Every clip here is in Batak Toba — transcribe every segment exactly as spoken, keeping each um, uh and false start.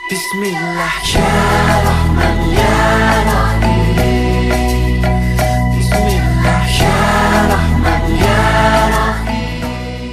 Bismillah, ya Rahman, ya Rahim. Bismillah, ya Rahman, ya Rahim.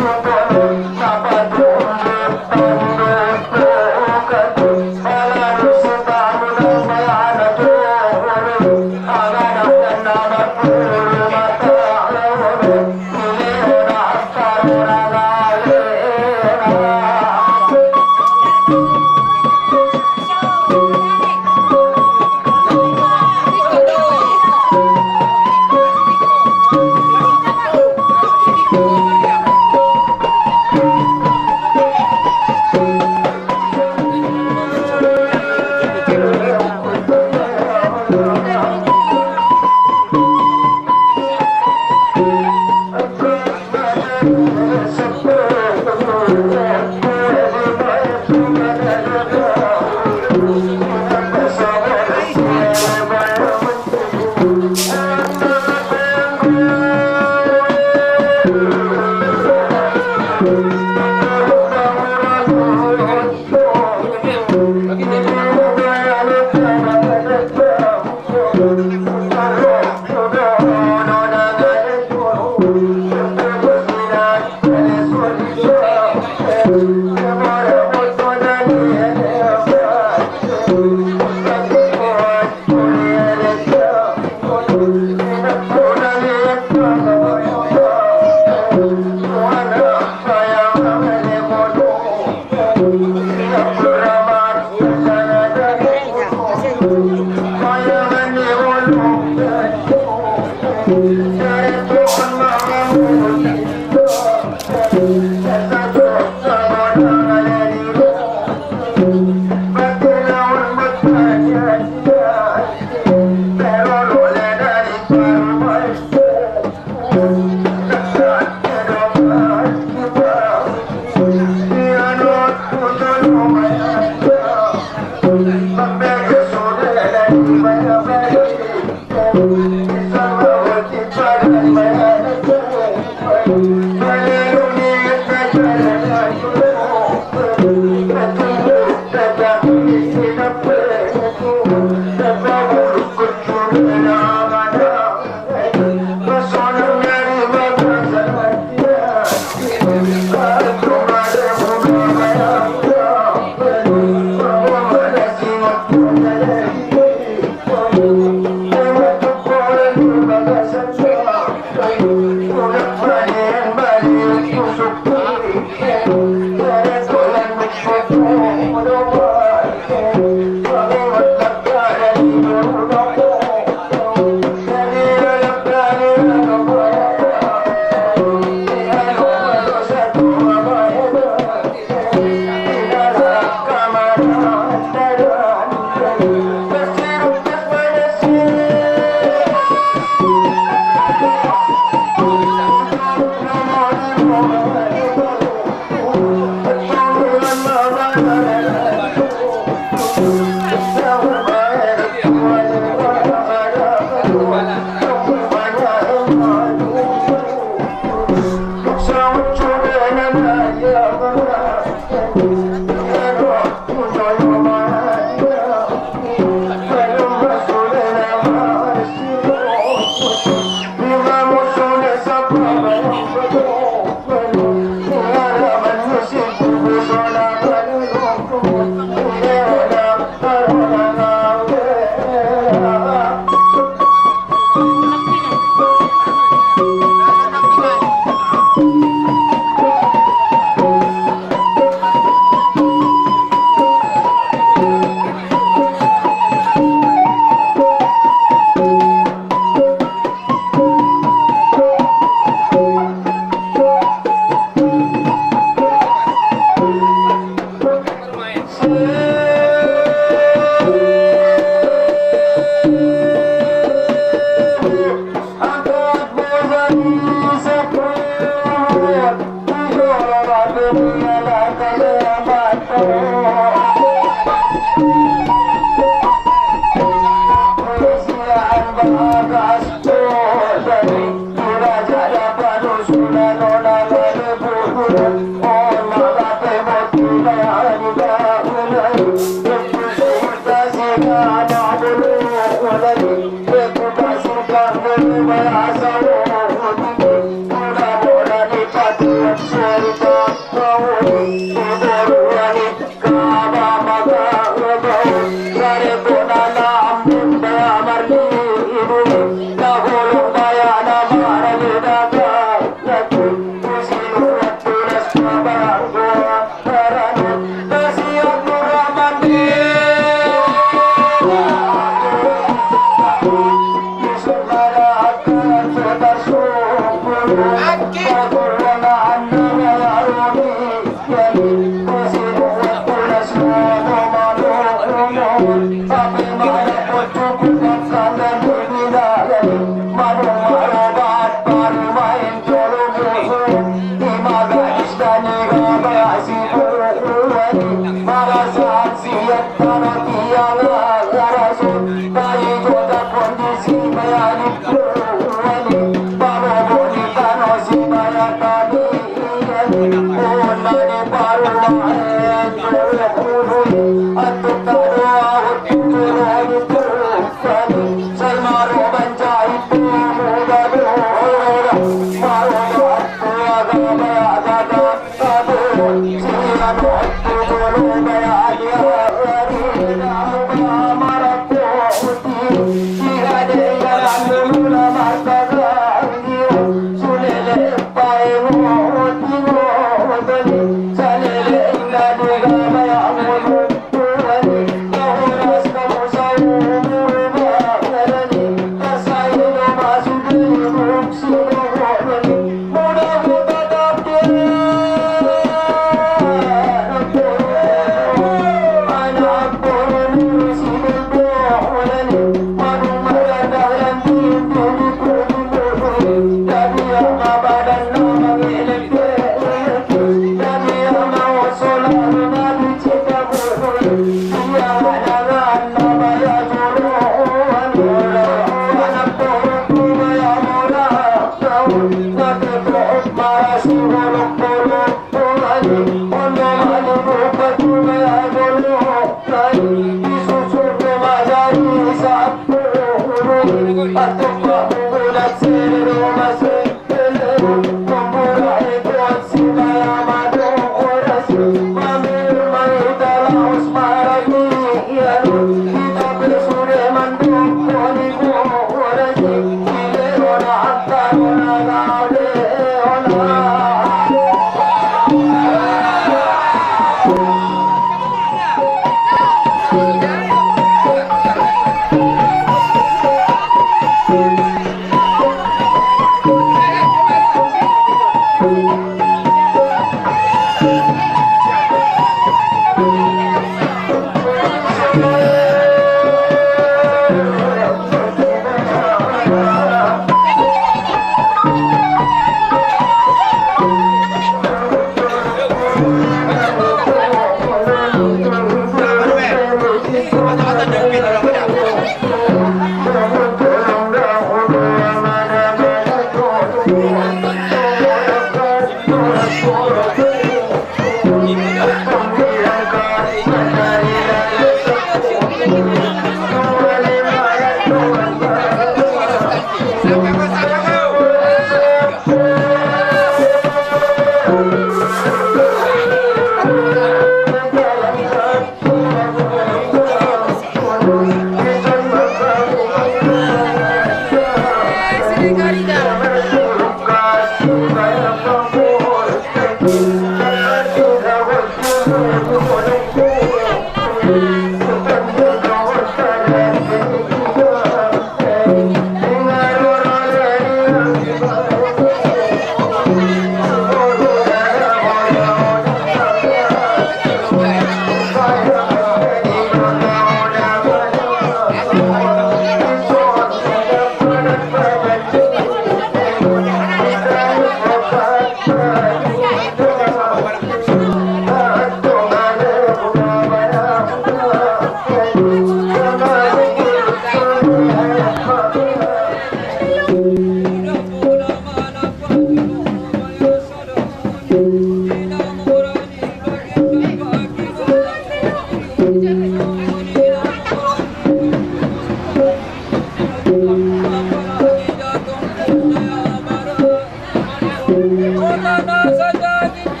Ora na sadani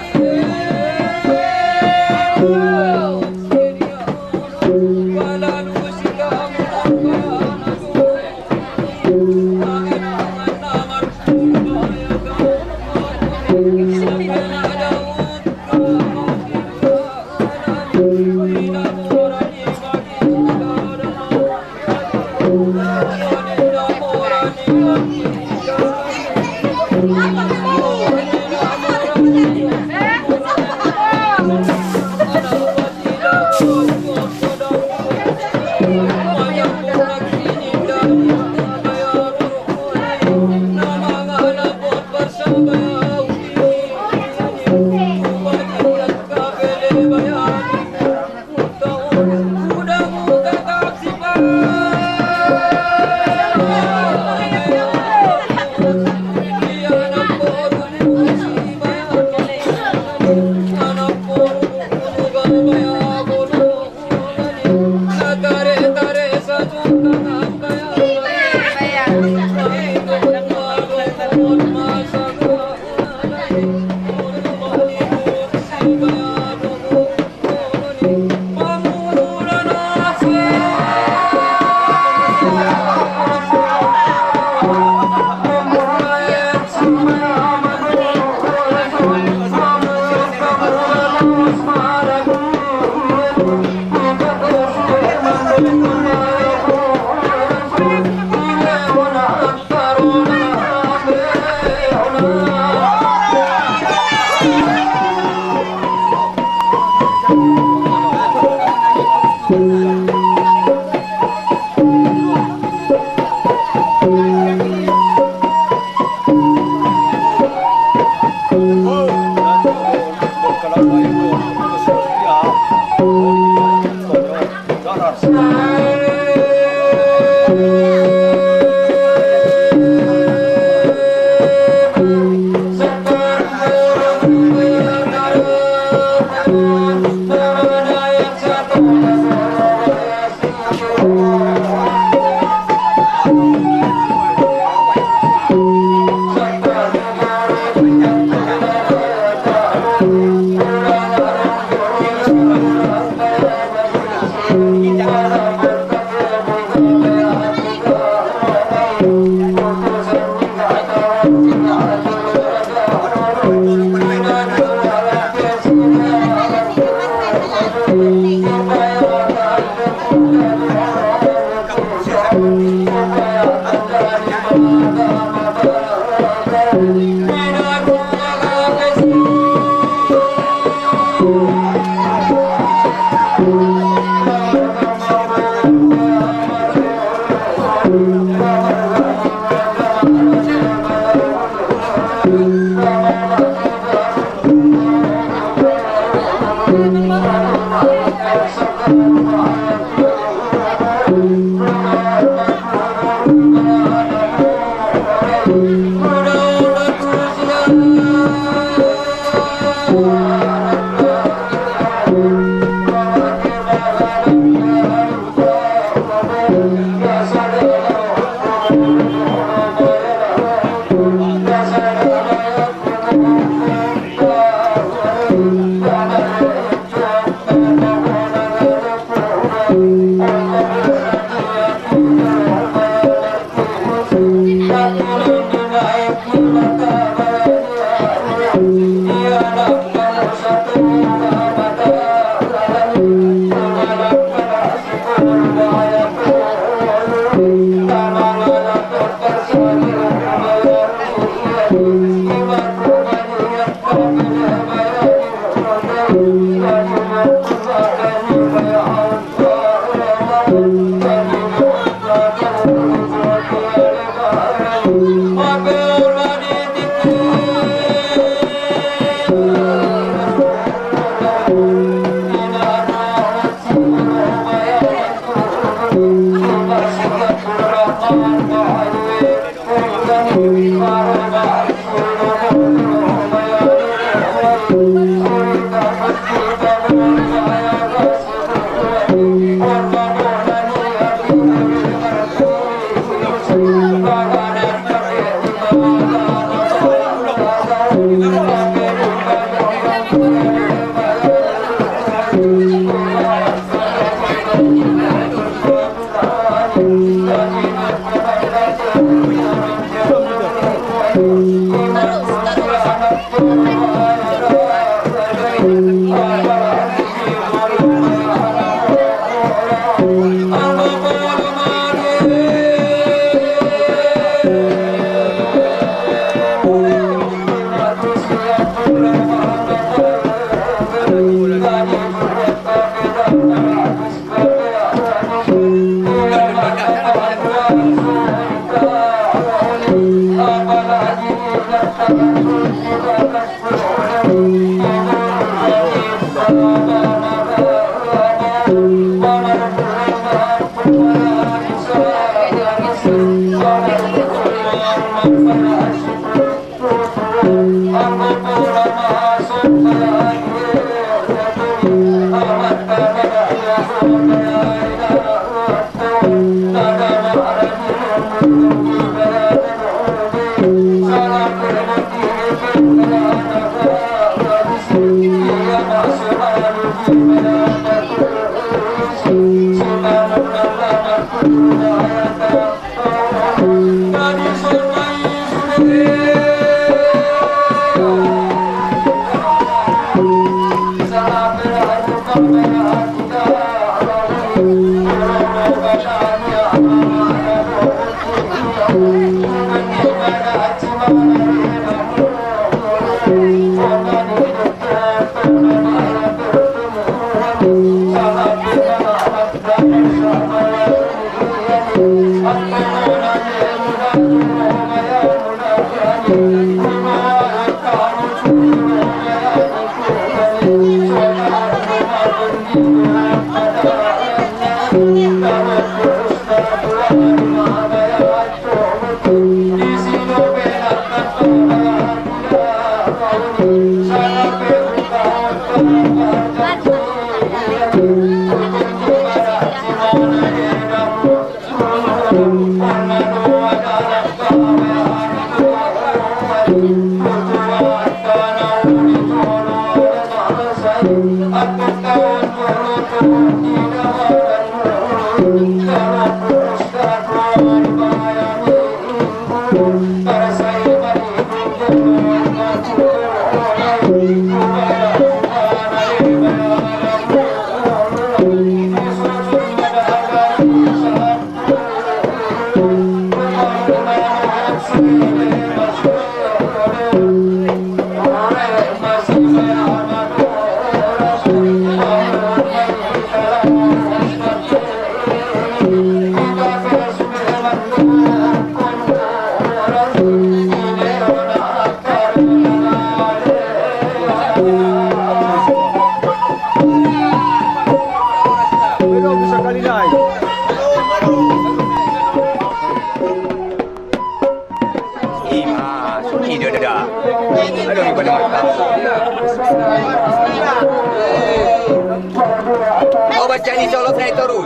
Jadi tolop na i torus.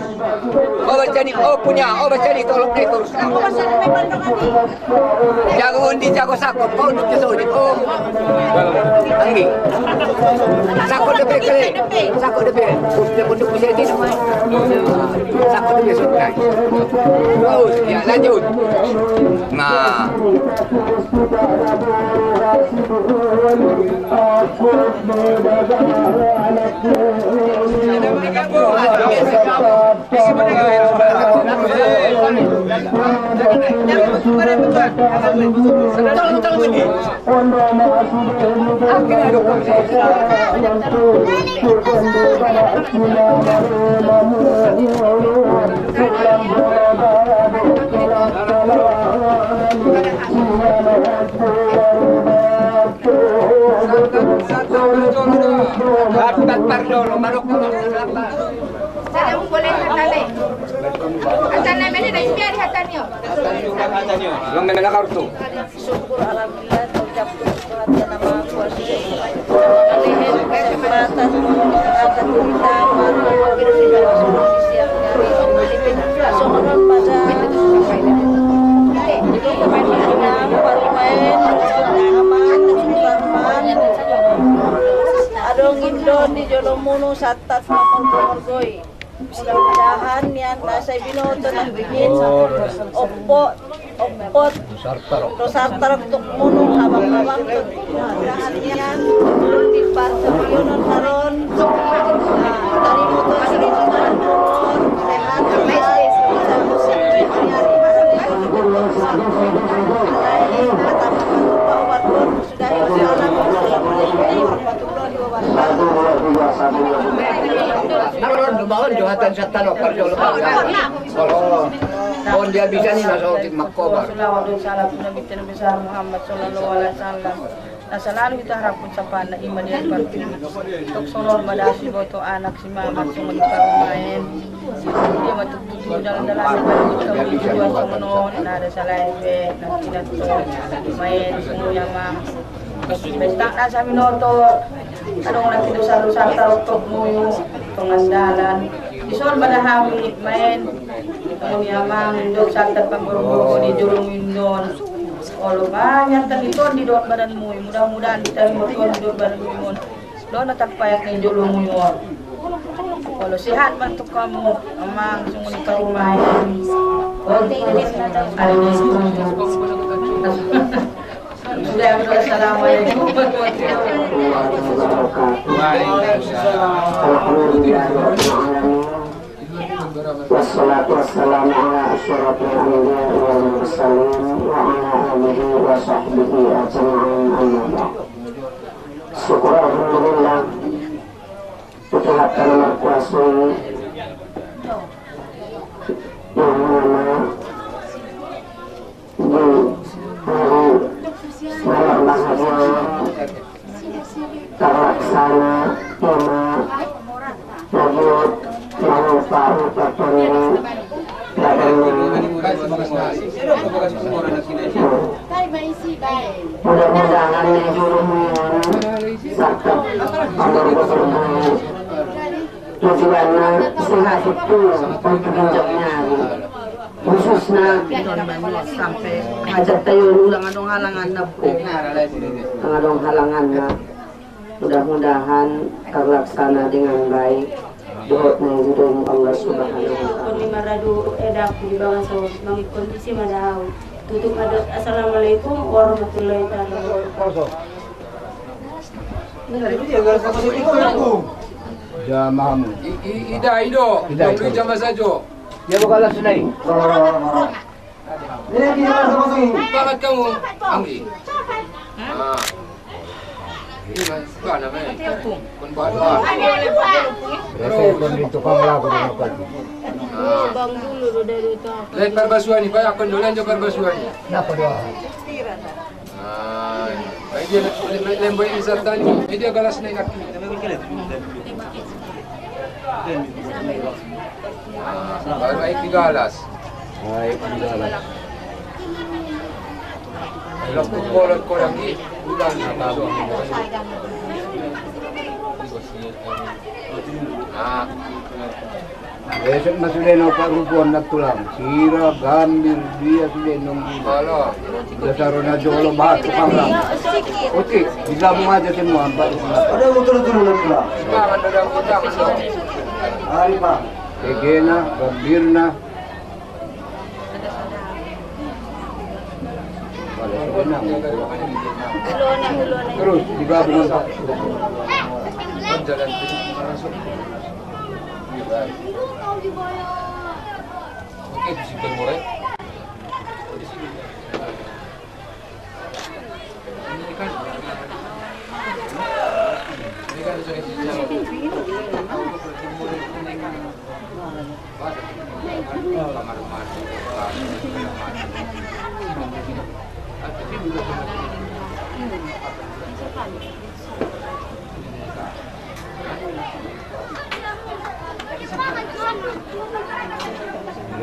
O, jadi, o, punya, o, jadi tolop na i torus. Jago undi, jago sangkot, o, undi, jago undi, o. Anggi. Sangkot depe, kele. Sangkot depe. Us, dia pun bisa di rumah. Sangkot depe, sudah. Bagus, ya, lanjut. Nah. Syukur alhamdulillah, terjawab doa Tuhan yang Maha Kuasa. Kesempatan untuk datang kita baru di siang hari. Songon on pada Inang, parumaen, Aman, Suparman, adong indaon di jolomuna, santabi margomgom i. Mudah-mudahan nian na sai binoto nangkin ompung, ompung dosa taruk, dosa taruk tu munu, habang-habang tu, mudah-mudahan nian di partingkian on na ro, ah, tarima Tuhan, sehat, sehat. Sudah, assalamualaikum warahmatullahi wabarakatuh. Naron, baon jo hata ni santabi, parjolo. Olo. Baon dia bisa ni, na so otik mangkobar. Salawat dan salam tu Nabi besar Muhammad sallallahu alaihi wasallam. Na selalu hita harapkon sapaatna ima dia parpili. Tok songon on ma da siboto anak si mamak songon i parumaen. Dia ma tok tutu dalan-dalan na paling tok di dua songon on, na da salain be na pinatto maen songon i amang. Pesta na sabinoto, adong na pidosa-dosa tarotop munu tongan dalan. Dison ma da hami maen songon i amang, dosa tarpanggogo-gogo di jolomu indaon. Olo, banyak tadi ton di dohot badanmu i, mudah-mudahan ditarima Tuhan di dohot badanmu i on. Dohot na tarpaek ni jolomu i on. Olo, sehat ma tu hamu amang songon i parumaen. Olo, assalamualaikum warahmatullahi wabarakatuh. Wassalatu wassalamu ala asyrafil anbiya'i wal mursalin wa ala alihi wa sahbihi ajma'in, amma ba'd. Syukur alhamdulillah. Tuhan na markuasa i, yang mana di hari malam bahagia tarlaksana ima radio malupa rupa tondi badan ini. Mudah-mudahan ni juru minggu sakit ambil betul. Tujuanna sehat itu untuk ginjal nyari. Khususna sampai hajat tayo ulang adong halanganna, adong halanganna. Mudah-mudahan terlaksana dengan baik. Dohot na diridoi Allah Subhanahu wa Ta'ala. Kondisi maradu edak di bangso mangikon di si madau. Tutup adat. Assalamualaikum warahmatullahi taala wabarakatuh. Jamamu. I, i, ida, ido. Ida, ido. Jama sajo. Ya, buka langsung naik. Bangat kamu, Anggi. Ah. Ini, mana, men? Kon buat, buat. Biasa kon di tukang lagu di apa? Ah. Bang dulu, udah dari utang. Lain parbasuan ni, Pak, akon dolan jo parbasuan ni. Kenapa doa? Ah, baik dia, le-, le-, lemboy di satan ni. Ini dia galas na inaki. Ah, baru baik di galas. Baik di galas. Lok bolot kodang i, ulang ni. Esek ma sude na parubuan na tulang. Sira, gambir, dia sude nunggu. Halo. Udah sarona jolo bahat tukang lam. Oke, digabung aja semua empat rumah. Ada betul-betul na tulang. Ari, Pak. Tegena, gambirna. Terus digabung, Pak.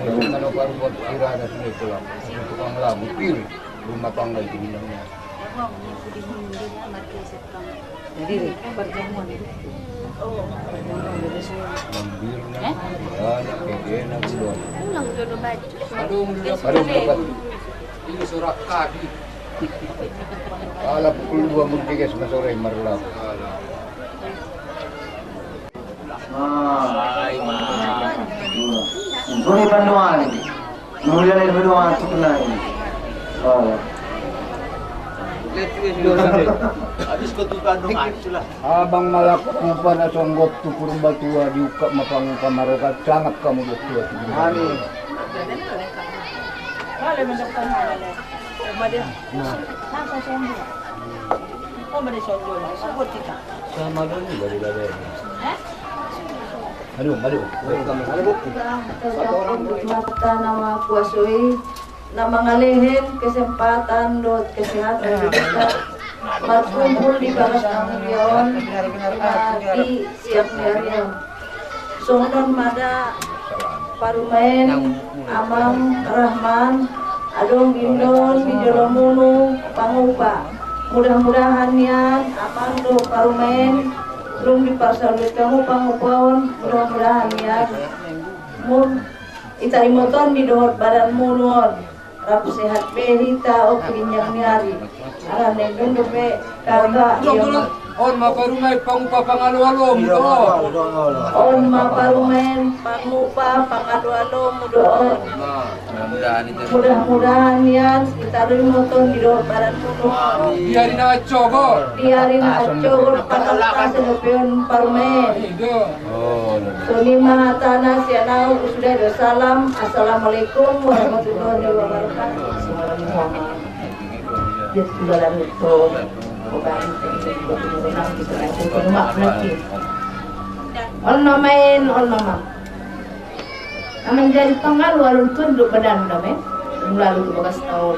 Kalau baru buat kira ada sini pulang, tukang labu pir. Rumah tangga itu bilangnya. Jadi, pertemuan. Gambirna, eh? Diana, Pedena, Bulan. Ulang jodoh baju. Aduh, udah. Aduh, udah. Ini surat kadi. Ala pukul dua mungkin, guys, mas sore marlabu. Sore pandoan. Mulia lai pandoan sebenarnya. Oh. Habis kau tukar doa, sudah. Abang malak kupa na songgop tu Purbatua diungkap ma pangupa marokat sangap kamu dua tua. Amin. Nah. Sama dong juga di bawah. Aduh, aduh. Mata nama kuasoi, na mangalehen kesempatan dohot kesehatan di kita markumpul di bagas na mulia on, di siang ni ari on. Songon on ma da parumaen, Amang Rahman, adong indon di jolomunu pangupa. Mudah-mudahan nian Amang dohot parumaen dung diparsaulian hamu pangupa on, mudah-mudahan nian muna ita imoton ni dohot badanmunu on. Rap sehat be hita on tu ginjang ni ari. Ala naeng dope kakak. On ma parumaen pangupa pangaloalomu do. On ma parumaen pangupa pangaloalomu do. Mudah-mudahan nian hita do imoton ni dohot badanmunu on. Di ari na ancogot. Di ari na ancogot pangalangka sedopeon parumaen. Songon i ma hatana sian au, husuda do salam. Assalamualaikum warahmatullahi wabarakatuh. Olo ma maen, olo ma maen. Na manjadi pangaloalomu, tuan do badanmu da maen. Mulalu tu bagas taon.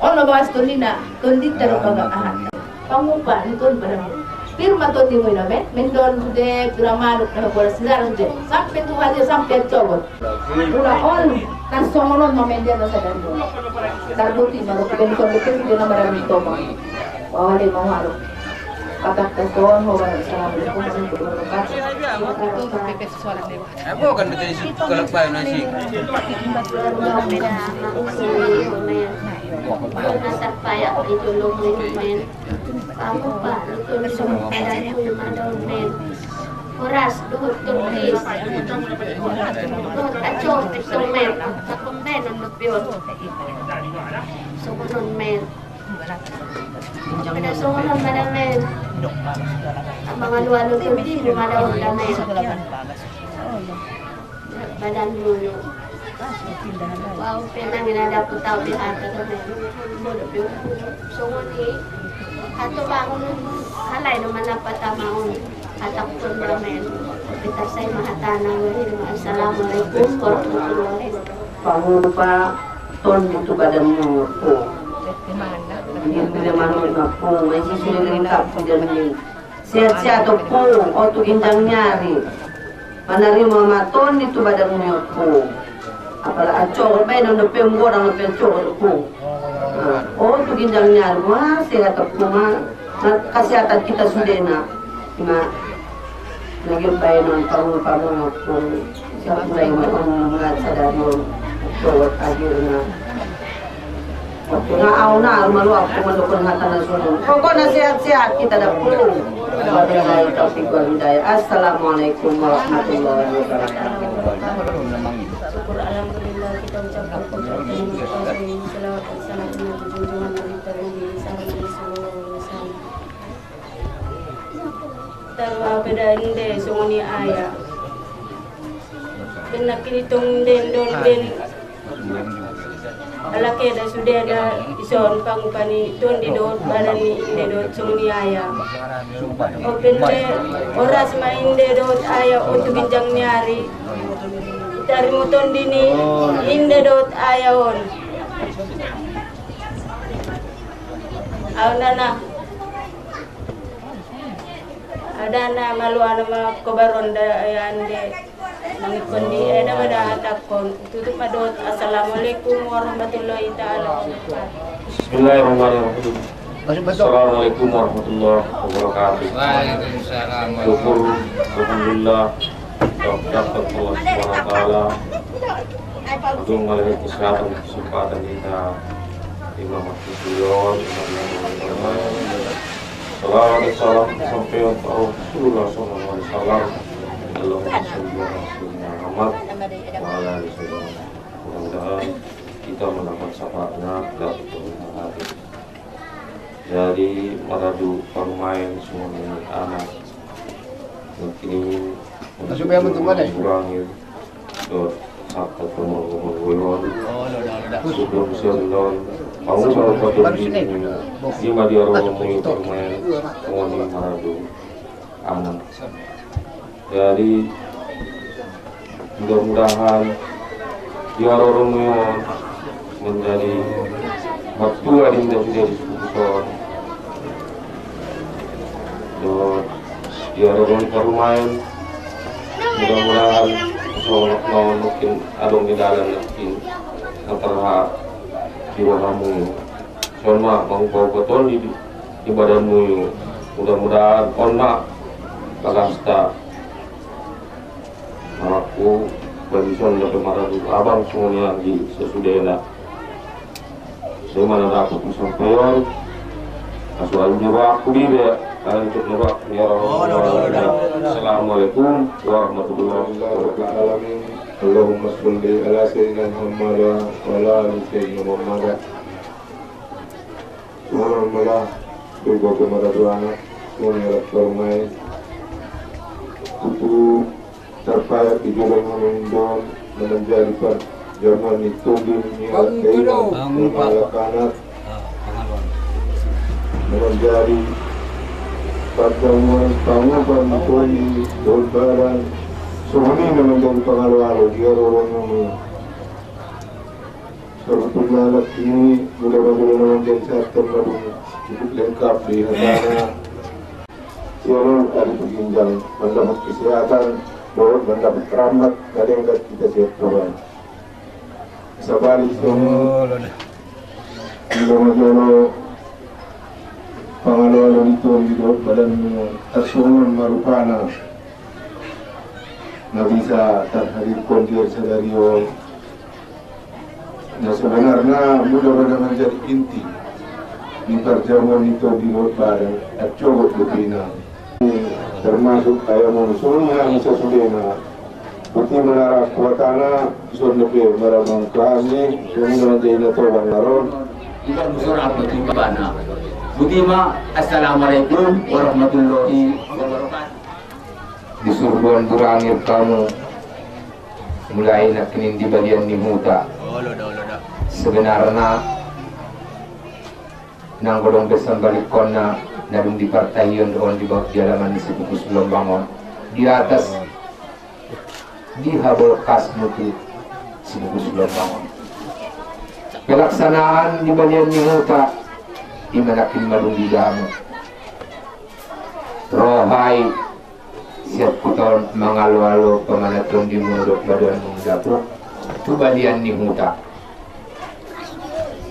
Olo bagas tondina, tondinta do bagas aha. Pangupa ni tuan badanmu. Pir ma tondinmu i da maen, mendon sude pira manuk na bola sendal sude. Sampe tu hajat sampe ancogot. Mula on na songon on ma maen dia na sadari on. Tarbuti ma rok ben songon on dia na marani toma. Wawale ma walo. Patak ta songon on. Assalamualaikum warahmatullahi wabarakatuh. Ebo kan betul isi kalak bayu nasi. Keluarga beda anak sendiri, men. Masa payak di jolo, men. Kamu pak itu di semua pada pun ada, men. Horas, duhut, turkis. Duhut, acor, itu, men. Takut, men, untuk pion. Sokonon, men. Pada songon on ma da maen. Mangalualu tu di rumah daun da maen. Badanmunu. Wau pe nang ina dapot au di hata da maen. Bodo pe songon i. Hatu bangun halai do manapa tama on. Atak pun da maen. Kita sai ma hatana. Assalamualaikum warahmatullahi wabarakatuh. Pangupa tondi tu badanmu, Ompung. Dia pira manuk, Ompung. Ai si sudah lengkap sudah ni. Sehat-sehat, Ompung. O tu ginjang ni ari. Manarima ma tondi tu badanmu, Ompung. Apala acor bae nang dope, godang dope acor, Ompung. O tu ginjang ni ari. Wah, sehat, Ompung, ma. Kesehatan kita sudena. Ma. Lagi baenon pamu pamu pun. Siap mulai maun ngat sadari on. Jawab akhirna. Oke, nga au na aru malu aku mandukun hata na sunung. Pokokna sehat-sehat kita dapur. Wabillahi taufiq wal hidayah. Assalamualaikum warahmatullahi wabarakatuh. Syukur alhamdulillah kita ucapkan puji terima kasih, selawat dan salam untuk junjungan Nabi termulia Muhammad sallallahu alaihi wasallam. Tarbaen pe da inde songon i aya. Bennakkin itong inde ndon ben. Alake da sude da ison pangupa ni tondi dohot badan ni inde dohot songon i aya. Open de horas ma inde dohot aya on tu ginjang ni ari. Tarimo tondi ni inde dohot aya on. Au nana. Ada na maluana ma kobaron da ayande. Mangikon di eda ma da hatahon. Tutup ma dohot. Assalamualaikum warahmatullahi taala wabarakatuh. Bismillahirrahmanirrahim. Assalamualaikum warahmatullahi wabarakatuh. Waalaikumsalam. Syukur, alhamdulillah. Dapat Allah Subhanahu wa Ta'ala. Untung ada kesehatan, kesempatan kita. Imam Makmum Sion, Imam Makmum Sion. Salawat dan salam sampaion tu Rasulullah sallallahu alaihi wasallam. Allahumma shalli ala sayyidina Muhammad wa ala ali sayyidina Muhammad. Mudah-mudahan kita mendapat syafaatnya, dapat bermanfaat. Jadi maradu parumaen songon i anak. Nangkin i. Masuk ya, untuk mana? Kurangi. Dohot sahat pamanggogon. Sudah bisa non. Kamu baru pada di sini. Di ma di orang mau parumaen. Songon i maradu anak. Jadi mudah-mudahan di haroro muna on menjadi mertua di inda sude di suku son. Dohot di haroro ni parumaen, mudah-mudahan songon na on mungkin adong di dalan nangkin na terhak di rohamu. Songon ma mangupa-upa tondi di, di badanmu i. Mudah-mudahan on ma bagasta. Anak ku, bagi songon na pe maradu abang songon i di sasudena. Songon i ma na dapot sampaion. Assalamualaikum warahmatullahi wabarakatuh. Allahumma shalli ala sayyidina Muhammad wa ala ali sayyidina Muhammad. Songon i ma da, tu iboto maratuana, songon i anak parumaen. Tutu tarpaat di jolo ni on, na manjadi parjamuan ni tondi ni anak, na mangalap anak. Na manjadi parjamuan pangupa ni tondi dohot badan. Songon i na manjadi pangalo-alo di haroro ni on. Saluhutna anak i, mudah-mudahan na manjadi sahat ma dung cukup lengkap di hatana. Sian on adi tu ginjang mandapat kesehatan, dohot mandapat rahmat na denggan hita sian Tuhan. Sabali sian on, mudah-mudahan pangalo-alo ni tondi dohot badanmu tarsongon ma rupana na bisa tarhadirhon di ari sadari on. Na sebenarna mula ma na manjadi inti ni parjamuan ni tondi dohot badan, ancogot dope inna. Termasuk ayam on songon i hami sasudena. Boti ma na rap hatana, songon i pe marabang hami, songon i na manjadi na tobang na ro. Iba musur apa tu ibana. Boti ma, assalamualaikum warahmatullahi wabarakatuh. Di surgo on burangir hamu. Mulai nangkin di balian ni huta. Sebenarna nang godang be sambalikkonna na dung dipartahion do on di ba-, di alaman ni si Kukus Lombang on. Di atas di habolkas mutu si Kukus Lombang on. Pelaksanaan di balian ni huta i ma nangkin malum di damu. Rohai siap kuton mangalo-alo pamanaton di munduk badan mundapuk tu balian ni huta.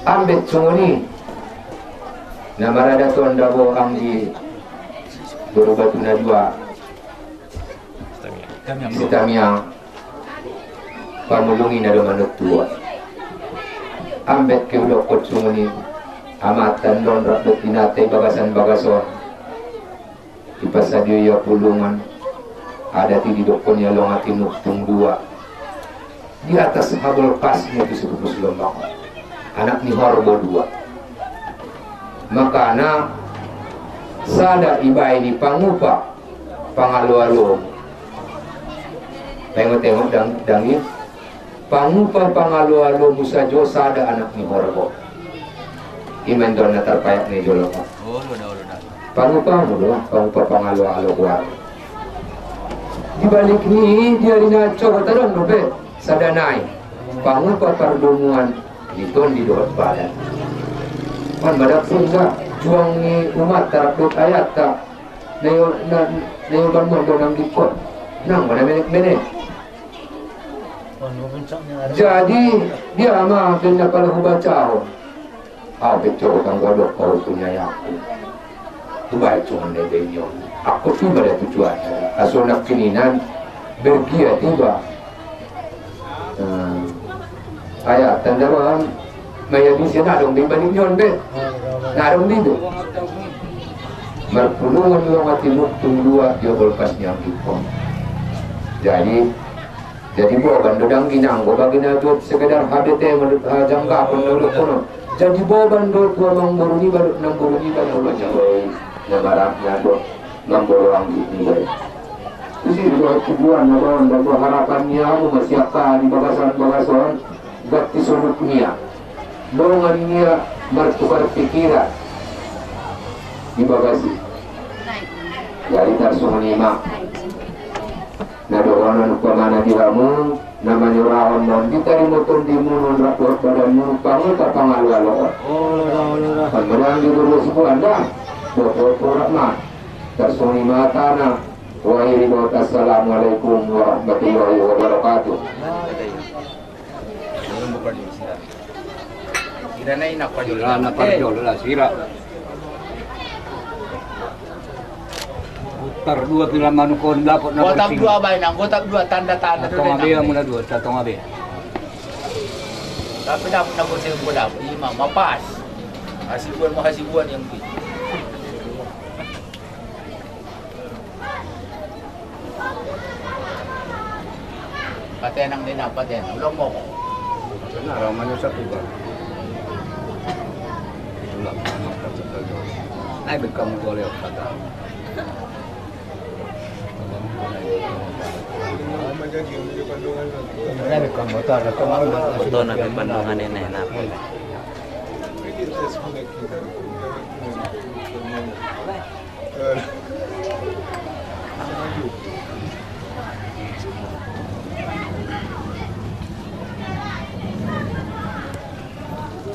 Ambet songon i na maradaton dabo anggi boru batu na dua. Sitamiang, pamulungina do manuk tua. Ambet ke hudokkon songon i, amanta on rap dohot inanta i bagasan bagas on. Dipasadia ia pulungan, adat i didokkon ia Longa Timungtung dua. Di atas habolpasna tu si Pupus Lombang, anak ni Horbo dua. Makana sada ibaen i pangupa pangaloalomu. Taingot-ingot dang, dang i. Pangupa pangaloalomu sajo sada anak ni Horbo. I ma indahan na tarpayak na i jolo. Pangupamu do, pangupa pangaloalo goarna. Di balik ni i, di ari na cogot adong dope sada nai, pangupa pardomuan ni tondi dohot badan. On ma dapungna juang ni umat tarap dohot ayat ta. Na io, na, na io ban mondo nang dikon. Nang mana menek-menek. Jadi dia ma benda pala hubaca on. Au pe coba tanggo dok kau punya yaku. Hubaca on dai dai nion. Aku tiba da tujuan. Asona kininan bergia tiba. Nah, aya tanda roham. Maya bisa nadong di balik nion be. Nadong di be. Marpulungan Longa Timungtung dua dia bolpas nian dikon. Jadi Jadi boban do dang ginanggo bagi na jot sekedar H B T menurut, eh, jangkapon do do kono. Jadi boban do tu amangboru niba dohot namboru niba na ulos i. Na marap na do namboru anggi niba. Tusi do tujuan na do, dan do harapan ni amu masiak ka di bagasan bagason. Ganti sunuk nia. Dongan nia martukar pikiran di bagasi. Jadi tarsongon i ma. Na dohonon umpamana di hamu, na manyorahon ma on di tarimoton di munu on rap dohot badanmu, pangupa pangaloaloon. Kan madang di dua belas bulan da. Boto porak ma. Tarsongon i ma hatana. Wahiri dohot assalamualaikum warahmatullahi wabarakatuh. Sira na i na parjolo. Sira na parjolo lah, sira. Putar dua pira manuk on dapot na. Gotap dua baen nang, gotap dua tanda-tanda. Tonga be muna dua, tonga be. Tapi dapot na gotap dua dapot, ima ma pas. Hasibuan ma hasibuan yang di. Patenang di na, patenang. Ulang moko. Patenang, ramanya satu, Bang. Ulang, ulang, ulang. Naik bekam boleh kata. Naik bekam motor, ada teman. Foto na di Bandungan ini, nah.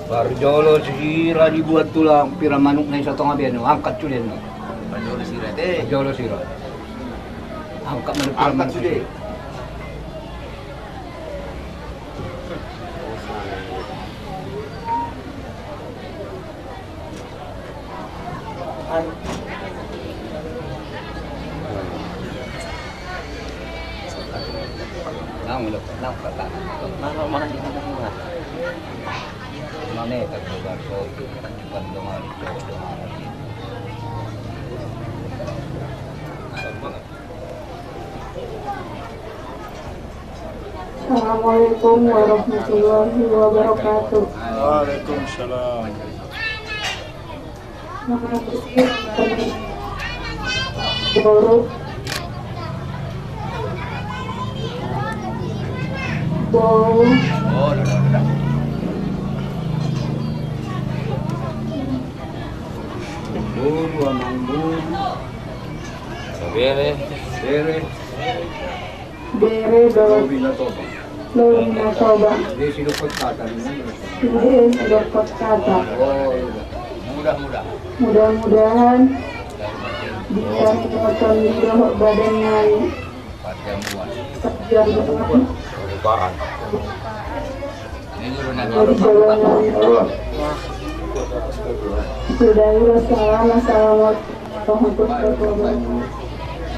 Parjolo sira dibuat tulang pira manuk na i satonga be, angkat sude. Parjolo sira te. Parjolo sira. Angkat manuk pira manuk sude. Assalamualaikum warahmatullahi wabarakatuh. Waalaikumsalam. Nama bersih. Boru. Boru. Boru, amang boru. Bere. Bere. Bere do. Lobi na Toba. Lobi na Toba. Dia sidok kata. Dia sidok kata. Oh, iya. Mudah-mudahan. Mudah-mudahan. Bisa motor di dohot badan nai. Perjamuan. Perjamuan. Pembukaan. Sudah, assalamualaikum warahmatullahi wabarakatuh.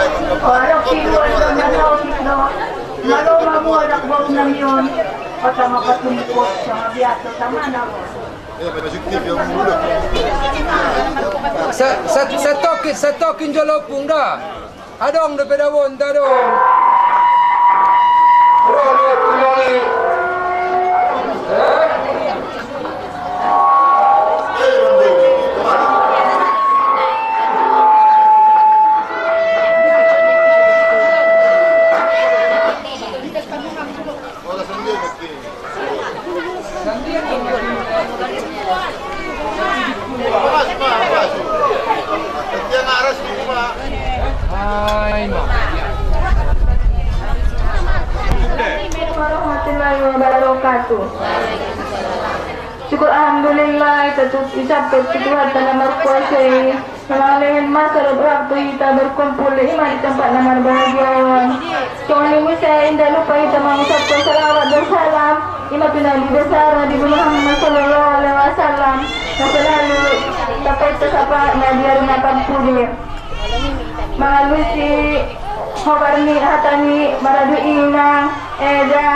Adong tiruan do na saotik do. Malo ma mua dak boru nami on. Kota ma patungkot sama biasa sama na. Sa- sa- satokin, satokin jolo pung da. Adong dope daonta do. Warahmatullahi wabarakatuh. Syukur alhamdulillah, tetap isapet Tuhanta na markuasa i. Mangalehen masa dohot waktu hita berkumpul ima di tempat na marbahagia on. Songon i muse inda lupa hita mangucapkan salawat dan salam ima tu Nabi besar Nabi Muhammad sallallahu alaihi wasallam, na selalu tapaihon sapaatna di ari na parpudi. Mangalusi hobar ni hata ni maradu inang, eda,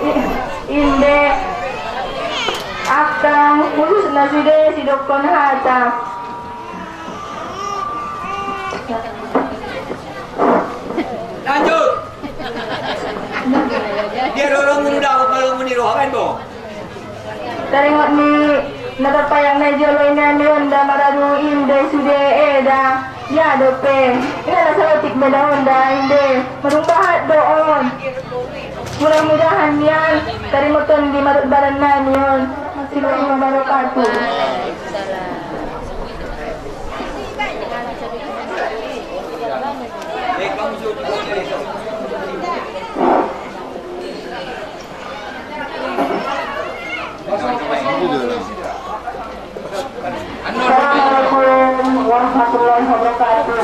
i- inde, angka, khususna sude sidokkon hata. Lanjut. Dia dorong undang kalau muni roha kan bo. Taringot ni na tarpayang na jolo i nami on da maradu inde sude eda. Ia dope. Ina na saotik beda on da inde. Marumbahat do on. Mudah-mudahan nian tarimoton di marut badan nami on. Silahi wabarakatuh. Assalamualaikum warahmatullahi wabarakatuh.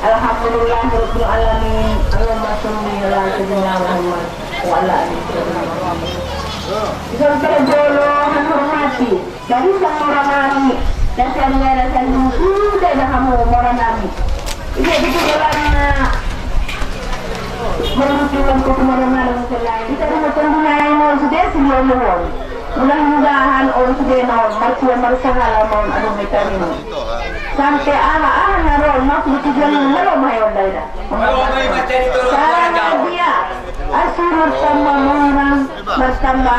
Alhamdulillahirabbil alamin. Allahumma sholli ala sayyidina Muhammad wa ala ali sayyidina Muhammad. Songon i jolo hami hormati. Jadi, songon mora nami, na sian ia na sian sude na hamu mora nami. Ia di sude lana. Mora nami, mora nami, mora nami. Ita di motong di nai mo sude si dia mohon. Mudah-mudahan on sude na on martua marsahala ma on adong i tarima. Sampe aha aha na ro on masuk di tujuan na ro ma i on daida. Sana dia asur martamba mora martamba.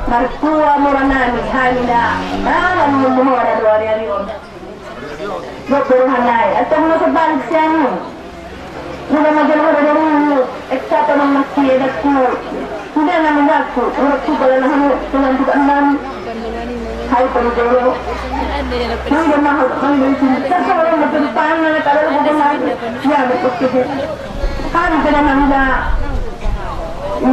Martua mora nami hami da. Ala ni mora do ari-ari on. Dok do roha nai. Atau mula sebalik sianu. Mula majalah ada dari mulu. Eksapa nang mati edakku. Sudah nang mengaku. Urut ku bala nang hanu. Tulang tukang nami. Hai pernah jolo. Nang dia mahal. Nang dia sini. Terserah nang berdepan. Nang tak ada berdepan. Ya betul. Kan kena nang dah.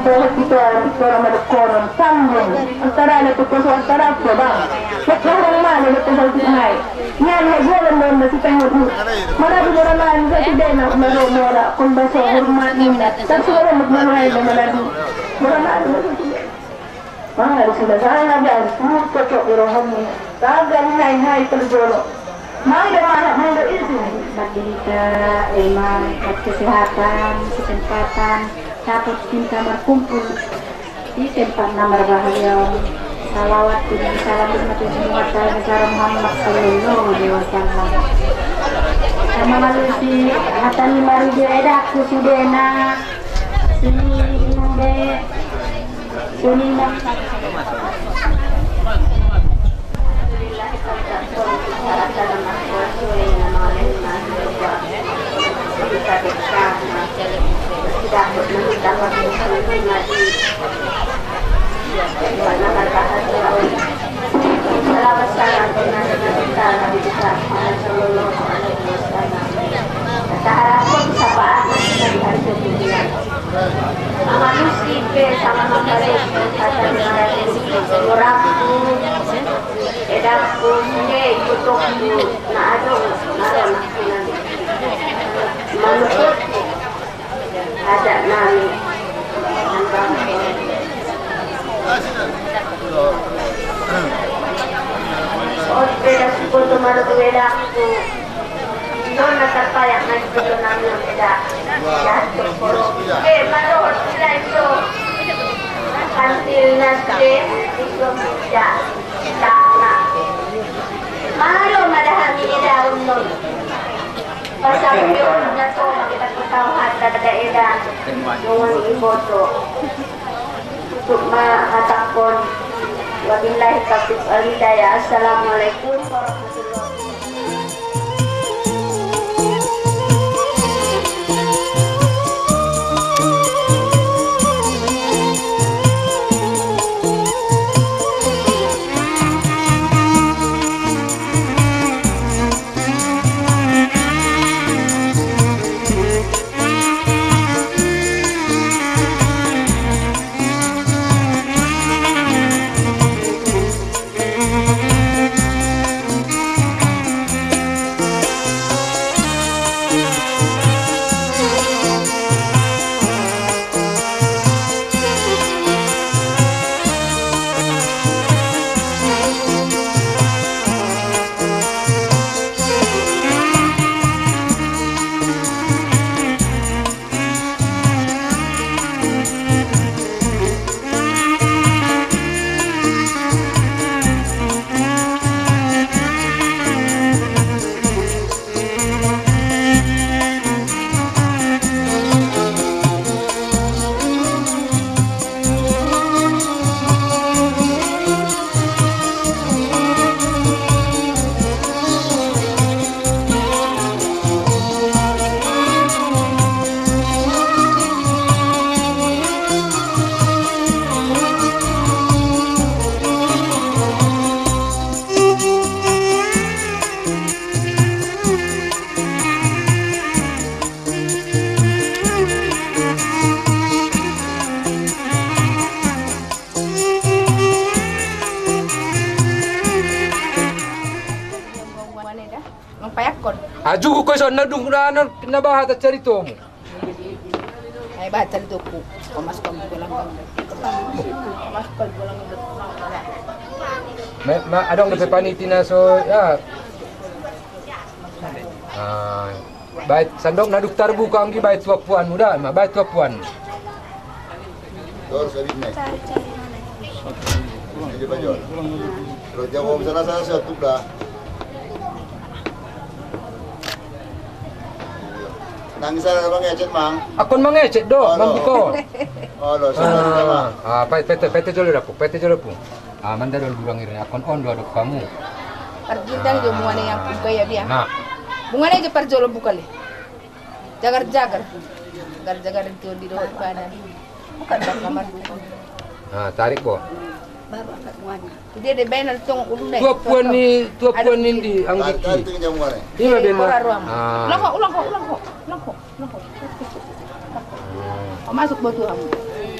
Kita, kita orang ada koran, tanggung. Antara ada tu kosong, antara apa, bang? Kita orang mana, kita satu sungai. Nian, hai, gua lembon, masih tengok tu. Mana tu orang lain, saya tidak nak, baru mora, kon baso, hormat, ninna. Tak suruh, mana lain, mana tu. Orang lain, mana tu. Mangadu suda sanga, biar tu cocok di rohamu. Tagal nai hai parjolo. Mangadu manak, mangadu isi. Pandita, emang, buat kesehatan, kesempatan, dapat kita berkumpul di tempat na marbahagia. Salawat dan salam hormat untuk Muhammad sallallahu alaihi wasallam. Sama lalu si hata ni marujo edakku sudena. Sini, sini. Taharap ko bisa paak na di hari kemudian. Mangalusi pe sama mambalos hata ni marangkup, edakku, sude ibotongku na adong na ro nangkinan. Manutut adat nami. On pe da suboto marutu edakku. Didok na tarpayak na di jolo nami on eda. Jahat tu poro. Eh, madohot sila iso. Kantil na sude iso. Jahat. Jahat na. Malo ma da hami eda on non. Pasal dia na to kita ketawa hata da eda. Nungan iboto. Tutup ma hatangkon. Wabillahi taufiq wal hidayah. Assalamualaikum warahmatullahi wabarakatuh. Ajuku ko ison na dung na na bahat caritomu. Ai bahat caritoku. Pamasuk buku langgang. Pamasuk buku langgang. Ma adong dope paniti na so ya. Baen sandok na dung tarbuka anggi, baen tu ampuanmu da, ma baen tu ampuanmu. Tor sabit ne. Jadi bajor. Terus jawab salah salah satu da. Nang salah mangecet mang. Akon mangecet do, mambuka on. Olo, salah salah. Ah, paete paete jolo dapuk, paete jolo pung. Ah, mandadol gurang irna, akon on do adong hamu. Parjintang jo mungane yang buka ya dia. Nah. Mungane jo parjolo buka le. Jagar-jagar. Jagar-jagar itu di dohot badan. Bukan kamar. Nah, tarik bo. Baru angkat mungane. Dia de baen tong ulu ne. Tu ampuan ni, tu ampuan ni di anggiki. Ima baen. Ulang ko, ulang ko, ulang ko, ulang ko. Masuk buat Tuhan.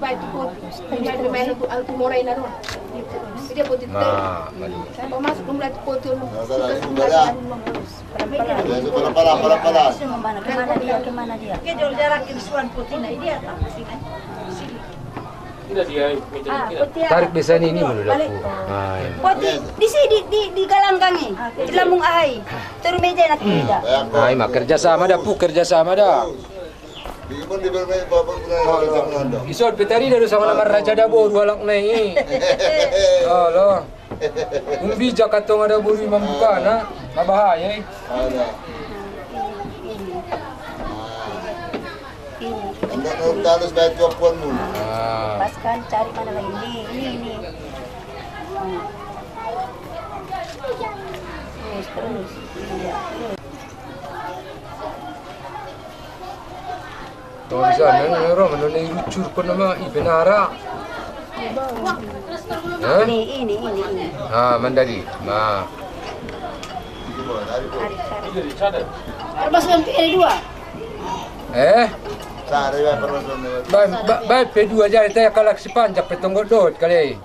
Baik, tu poti. Baik, tu poti. Dia poti. Ma, ma. Kau masuk dulu, tu poti. Pelan-pelan, pelan-pelan. Kemana dia, kemana dia? Dia jauh jarak, di suan poti na, dia tak sini. Sini. Tarik biasa ini, ini menurut aku. Poti, di sini, di, di, di galanggang i. Di lambung aha i. Turu meja nanti kita. Nah, ima kerja sama da, Pu, kerja sama da. Ison pe tarida do sanga na marraja da boru halak na i. Olo. Umbija kantong ada boru i mambukana. Na bahaya i. Ini. Ini. Anda nurut halus baik tuan puanmu. Pas kan cari mana lagi? Ini, ini, ini. Terus, terus. Iya, terus. Tong bisa nang ro mano na irucur ko nama i penara. Ini, ini, ini, ini. Ah, mandali. Nah. Termasuk yang P dua. Eh? Baik, baik, P dua jadi tanya kalak si panjak petonggo dot kali.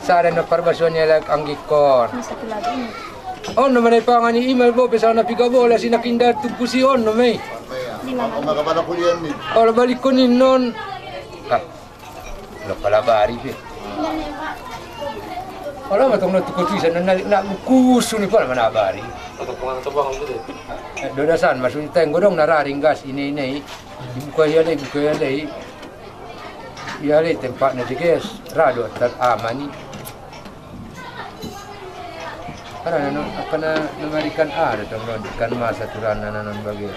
Sada na parbasuan ni halak anggikon. On nama na ipangan i, ima bo pe sanga na piga bolas i na kinda tumpus i on nama i. Olo balikkon i non. Ah. Lo pala bari pe. Olo ma tong na tuko tu isa na na kusu ni pala mana bari. Dodasan masun teng godong na raring gas ini ini. Dibuka ia le, buka ia le. Ia le tempatna di gas, rado tar aman i. Karena no, apa na, na marikan ada tong no ikan mas aturan na non bagi.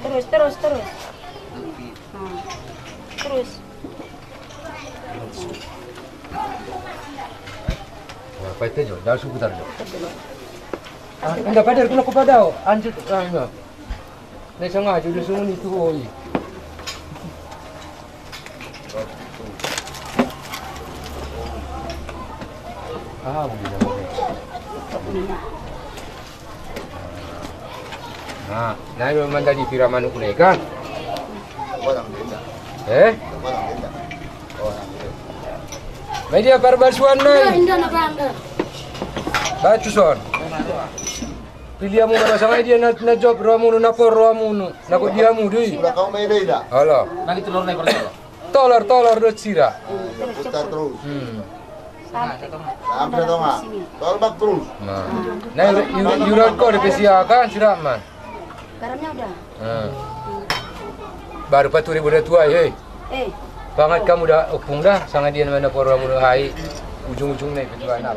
Terus, terus, terus. Nah, terus. Nah, paite jo, dah suku tar jo. Ah, enggak pada, kuna ku pada. Anjut, ah, enggak. Na i sanga jo do songon i tu ho i. Aha, bisa. Nah, na i memang tadi pira manuk na i kan? Eh? Baen dia parbasuan na i. Baen tu son. Pilihanmu ma do sanga i dia na, na jop rohamuna, na por rohamuna, na gok di hamu do i. Olo. Tolor, tolor do sira. Putar terus. Hmm. Sampai tonga. Tolbak terus. Nah. Nah, iuran ko di pesiakan sira man. Garamnya udah. Baru paturi boda tua i, hei. Eh. Pangat hamu da, ompung da, sanga dia na mana poro hamu do hai. Ujung-ujung na i petua na.